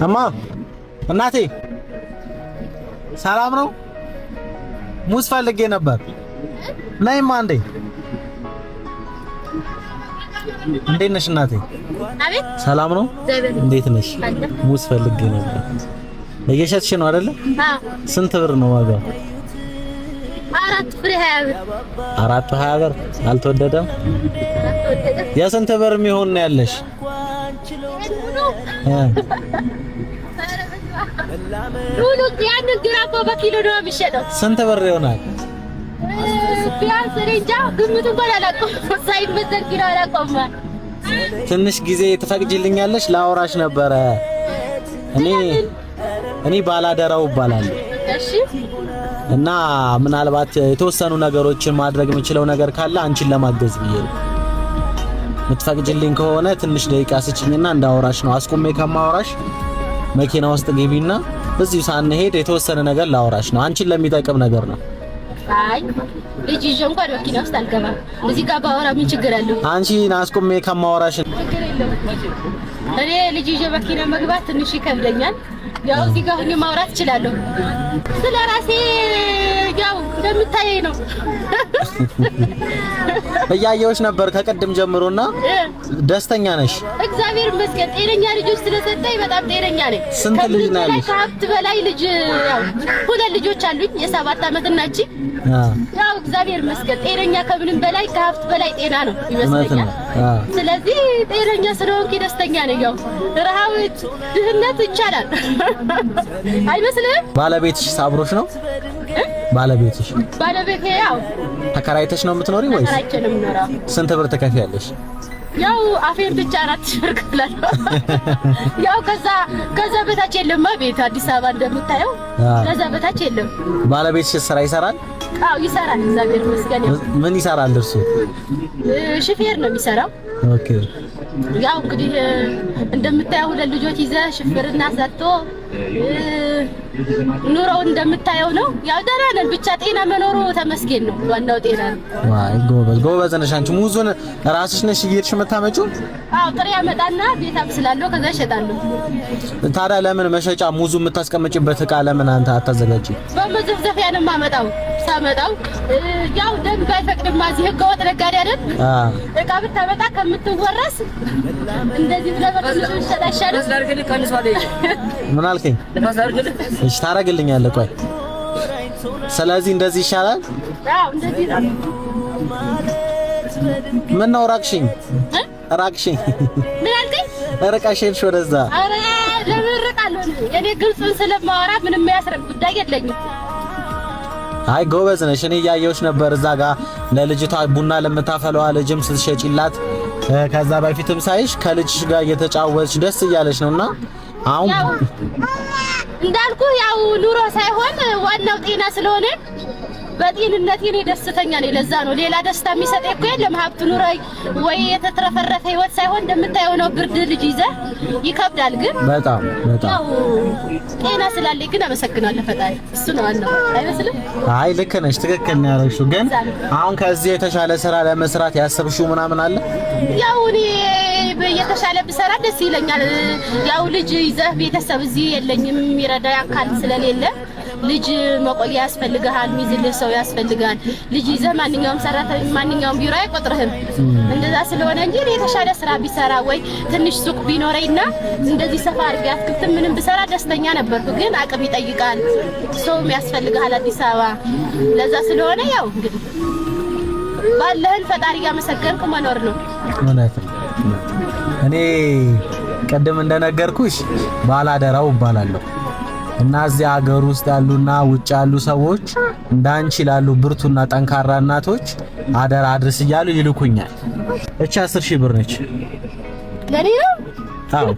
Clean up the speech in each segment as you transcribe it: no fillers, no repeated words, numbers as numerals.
እማ፣ እናቴ፣ ሰላም ነው? ሙዝ ፈልጌ ነበር። ነይማ እንዴ። እንዴት ነሽ እናቴ? አቤት። ሰላም ነው? እንዴት ነሽ? ሙዝ ፈልጌ ነበር። እየሸጥሽ ነው አይደለ? አዎ። ስንት ብር ነው ዋጋው? 4 ፍሬ 20 ብር። አራቱ 20 ብር አልተወደደም? የስንት ብር የሚሆን ነው ያለሽ? እ ሙሉ ያንን ግራፎ በኪሎ ነው የሚሸጠው። ስንት ብር ይሆናል? ቢያንስ እኔ እንጃ፣ ግምቱ እንኳን አላውቀውም። ሳይመዘን ኪሎ አላውቀውም። ትንሽ ጊዜ ትፈቅጂልኛለሽ? ላወራሽ ነበረ። እኔ ባላደራው እባላለሁ። እሺ። እና ምናልባት የተወሰኑ ነገሮችን ማድረግ የምችለው ነገር ካለ አንቺን ለማገዝ ብዬ ነው። የምትፈቅጂልኝ ከሆነ ትንሽ ደቂቃ ስጭኝና እንዳወራሽ ነው። አስቁሜ ከማወራሽ መኪና ውስጥ ግቢና እዚሁ ሳንሄድ የተወሰነ ነገር ላወራሽ ነው። አንቺን ለሚጠቅም ነገር ነው። አይ፣ ልጅ ይዤ እንኳን መኪና ውስጥ አልገባም። እዚህ ጋር ባወራ ምን ችግር አለው? አንቺን አስቁሜ ከማወራሽ ችግር የለውም። እኔ ልጅ ይዤ መኪና መግባት ትንሽ ይከብደኛል። ያው እዚህ ጋር ሁኜ ማውራት እችላለሁ። ስለ ራሴ ያው እንደምታየኝ ነው። እያየሁሽ ነበር ከቅድም ጀምሮና ደስተኛ ነሽ? እግዚአብሔር ይመስገን፣ ጤነኛ ልጆች ስለሰጠኝ በጣም ጤነኛ ነኝ። ስንት ልጅ ነው ያለሽ? ከሀብት በላይ ልጅ፣ ያው ሁለት ልጆች አሉኝ፣ የ7 ዓመት እና እቺ። ያው እግዚአብሔር ይመስገን ጤነኛ፣ ከምንም በላይ ከሀብት በላይ ጤና ነው ይመስለኛል። ስለዚህ ጤነኛ ስለሆንኩ ደስተኛ ነኝ። ያው ረሃብ፣ ድህነት ይቻላል አይመስልህም? ባለቤትሽ አብሮሽ ነው? ባለቤትሽ? ባለቤቴ ያው ተከራይተሽ ነው የምትኖሪ ወይስ? ተከራይቼ ነው የምኖረው። ስንት ብር ትከፍያለሽ? ያው አፌን ብቻ 4000 ብር እከፍላለሁ። ያው ከዛ በታች የለም ቤት፣ አዲስ አበባ እንደምታየው ከዛ በታች የለም። ባለቤትሽ ስራ ይሰራል? አዎ ይሰራል፣ እግዚአብሔር ይመስገን። ያው ምን ይሰራል እርሱ? ሹፌር ነው የሚሰራው። Okay። ያው እንግዲህ እንደምታየው ሁለት ልጆች ይዘህ ሽፍርና ሰርቶ ኑሮው እንደምታየው ነው። ያው ደህና ነን፣ ብቻ ጤና መኖሩ ተመስገን ነው። ዋናው ጤና ነው። ዋይ ጎበዝ፣ ጎበዝ ነሽ አንቺ። ሙዙን ራስሽ ነሽ እየሄድሽ የምታመጪው? አዎ፣ ጥሬ ያመጣና ቤት አብስላለሁ፣ ከዛ እሸጣለሁ። ታዲያ ለምን መሸጫ ሙዙ የምታስቀምጪበት እቃ ለምን አንተ አታዘጋጂ? በመዘፍዘፊያ ነው የማመጣው። ሳመጣው ያው ደንብ አይፈቅድማ፣ እዚህ ህገወጥ ነጋዴ አይደል? እቃ ብታመጣ ከምትወረስ እንደዚህ ብለህ በትንሹ ብትሸጥ አይሻልም? ምን አልከኝ? እሺ ታረግልኛለህ። ቆይ ስለዚህ እንደዚህ ይሻላል። አዎ እንደዚህ ነው። ምን ነው ራቅሽኝ? ራቅሽኝ። ምን አልከኝ? ርቀሽ ሄድሽ ወደዛ። ኧረ ለምን እርቃለሁ? እኔ ግልጹን ስለማወራ ምንም የሚያስረቅ ጉዳይ የለኝም። አይ ጎበዝ ነሽ። እኔ እያየሁሽ ነበር እዛ ጋ ለልጅቷ ቡና ለምታፈለዋ ልጅም ስትሸጪላት፣ ከዛ በፊትም ሳይሽ ከልጅሽ ጋር እየተጫወትሽ ደስ እያለሽ ነውና አሁን እንዳልኩ ያው ኑሮ ሳይሆን ዋናው ጤና ስለሆነ በጤንነቴ እኔ ደስተኛ ነኝ። ለዛ ነው፣ ሌላ ደስታ የሚሰጠኝ እኮ የለም። ሀብት ኑሮ ወይ የተትረፈረፈ ህይወት ሳይሆን እንደምታየው ነው። ብርድ፣ ልጅ ይዘህ ይከብዳል። ግን በጣም በጣም ያው ጤና ስላለኝ ግን አመሰግናለሁ ፈጣሪ። እሱ ነው ዋናው አይመስልም? አይ ልክ ነሽ፣ ትክክል ነው ያደረግሽው። ግን አሁን ከዚህ የተሻለ ስራ ለመስራት ያሰብሽው ምናምን አለ? ያው እኔ የተሻለ ብሰራ ደስ ይለኛል። ያው ልጅ ይዘህ ቤተሰብ እዚህ የለኝም፣ የሚረዳ አካል ስለሌለ ልጅ መቆያ ያስፈልግሃል፣ የሚይዝልህ ሰው ያስፈልግሃል። ልጅ ይዘህ ማንኛውም ሰራተኛ ማንኛውም ቢሮ አይቆጥርህም። እንደዛ ስለሆነ እንጂ እኔ የተሻለ ስራ ቢሰራ ወይ ትንሽ ሱቅ ቢኖረኝና እንደዚህ ሰፋ አድርጌ አትክልትም ምንም ብሰራ ደስተኛ ነበርኩ። ግን አቅም ይጠይቃል፣ ሰውም ያስፈልግሃል አዲስ አበባ። ለዛ ስለሆነ ያው እንግዲህ ባለህን ፈጣሪ እያመሰገንክ መኖር ነው። እውነት ነው። እኔ ቅድም እንደነገርኩሽ ባላደራው እባላለሁ እና እዚህ ሀገር ውስጥ ያሉና ውጭ ያሉ ሰዎች እንዳንቺ ላሉ ብርቱና ጠንካራ እናቶች አደራ አድርስ እያሉ ይልኩኛል። እቺ 10,000 ብር ነች። ለኔ ነው? አዎ።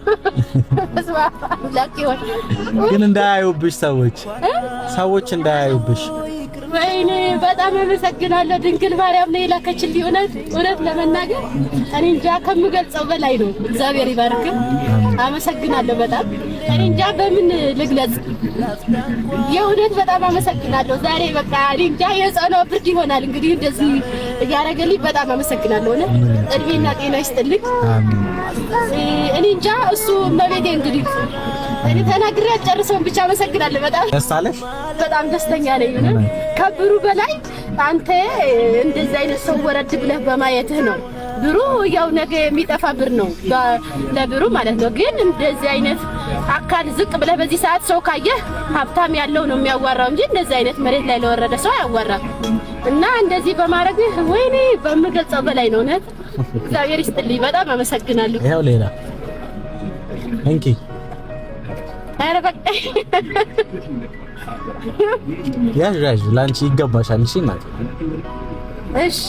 ግን እንዳያዩብሽ ሰዎች፣ ሰዎች እንዳያዩብሽ። ወይኔ በጣም አመሰግናለሁ። ድንግል ማርያም ነው የላከችልኝ። እውነት እውነት ለመናገር እኔ እንጃ ከምገልጸው በላይ ነው። እግዚአብሔር ይባርክ። አመሰግናለሁ በጣም። እኔ እንጃ በምን ልግለጽ። የእውነት በጣም አመሰግናለሁ። ዛሬ በቃ እኔ እንጃ የጸኗ ብርድ ይሆናል እንግዲህ እንደዚህ እያደረገልኝ በጣም አመሰግናለሁ። እውነት እድሜና ጤና ይስጥልኝ። እኔ እንጃ እሱ እመቤቴ እንግዲህ እኔ ተናግሬ አልጨርሰውም። ብቻ አመሰግናለሁ። በጣም ደስ አለሽ? በጣም ደስተኛ ነኝ። ከብሩ በላይ አንተ እንደዚህ አይነት ሰው ወረድ ብለህ በማየትህ ነው። ብሩ ያው ነገ የሚጠፋ ብር ነው ለብሩ ማለት ነው። ግን እንደዚህ አይነት አካል ዝቅ ብለህ በዚህ ሰዓት ሰው ካየህ ሀብታም ያለው ነው የሚያዋራው እንጂ እንደዚህ አይነት መሬት ላይ ለወረደ ሰው አያዋራም። እና እንደዚህ በማድረግህ ወይኔ በምገልጸው በላይ ነው። እውነት እግዚአብሔር ይስጥልኝ። በጣም አመሰግናለሁ። ይኸው ሌላ እንኪ። ኧረ በቃ ያዥ ያዥ፣ ላንቺ ይገባሻል። እሺ እናቴ። እሺ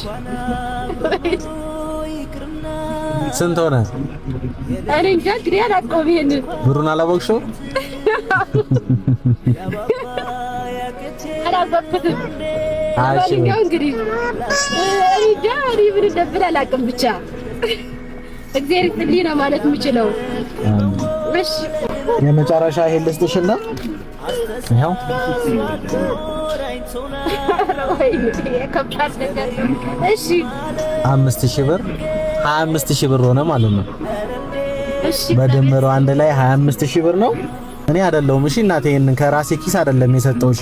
ስንት ሆነ? እኔ እንጃ እንግዲህ አላውቀውም። ይሄንን ብሩን አላወቅሽው? አላወቅኩትም። ለማንኛውም እንግዲህ እኔ እንጃ እኔ ምን እንደምል አላውቅም። ብቻ እግዚአብሔር ይስጥልኝ ነው ማለት የምችለው። እሺ የመጨረሻ ይሄን ልስጥሽና ይኸው ከባድ ነገር ነው። እሺ 5000 ብር 25000 ብር ሆነ ማለት ነው። እሺ በድምሩ አንድ ላይ 25000 ብር ነው። እኔ አይደለሁም እሺ እናቴ፣ ይሄንን ከራሴ ኪስ አይደለም የሰጠሁሽ።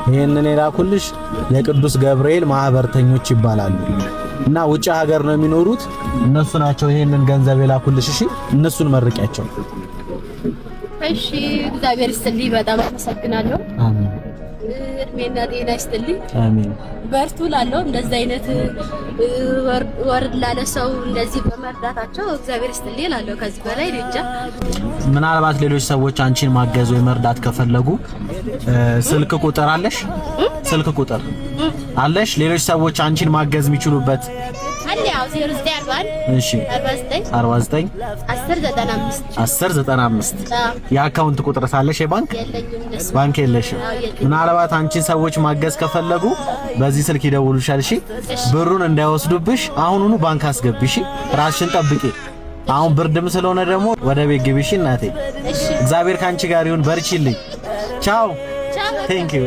ይሄንን የላኩልሽ የቅዱስ ገብርኤል ማህበርተኞች ይባላሉ እና ውጭ ሀገር ነው የሚኖሩት። እነሱ ናቸው ይሄንን ገንዘብ የላኩልሽ። እሺ እነሱን መርቂያቸው። እሺ እግዚአብሔር ይስጥልኝ። በጣም አመሰግናለሁ። አሜን። እድሜና ጤና ይስጥልኝ። አሜን። በርቱ ላለው እንደዚህ አይነት ወርድ ላለ ሰው እንደዚህ በመርዳታቸው እግዚአብሔር ይስጥልኝ እላለሁ። ከዚህ በላይ እንጃ። ምናልባት ሌሎች ሰዎች አንቺን ማገዝ ወይ መርዳት ከፈለጉ ስልክ ቁጥር አለሽ? ስልክ ቁጥር አለሽ? ሌሎች ሰዎች አንቺን ማገዝ የሚችሉበት አለ። ያው 0941 እሺ፣ 49 49 10 95 10 95 የ account ቁጥር ሳለሽ የባንክ የለኝም። ባንክ የለሽም። ምናልባት አንቺን ሰዎች ማገዝ ከፈለጉ በዚህ ስልክ ይደውሉሻል። እሺ፣ ብሩን እንዳይወስዱብሽ አሁኑኑ ባንክ አስገቢ። እሺ፣ ራስሽን ጠብቂ። አሁን ብርድም ስለሆነ ደግሞ ወደ ቤት ግቢ። እሺ እናቴ፣ እግዚአብሔር ካንቺ ጋር ይሁን። በርቺልኝ። ቻው። Thank you.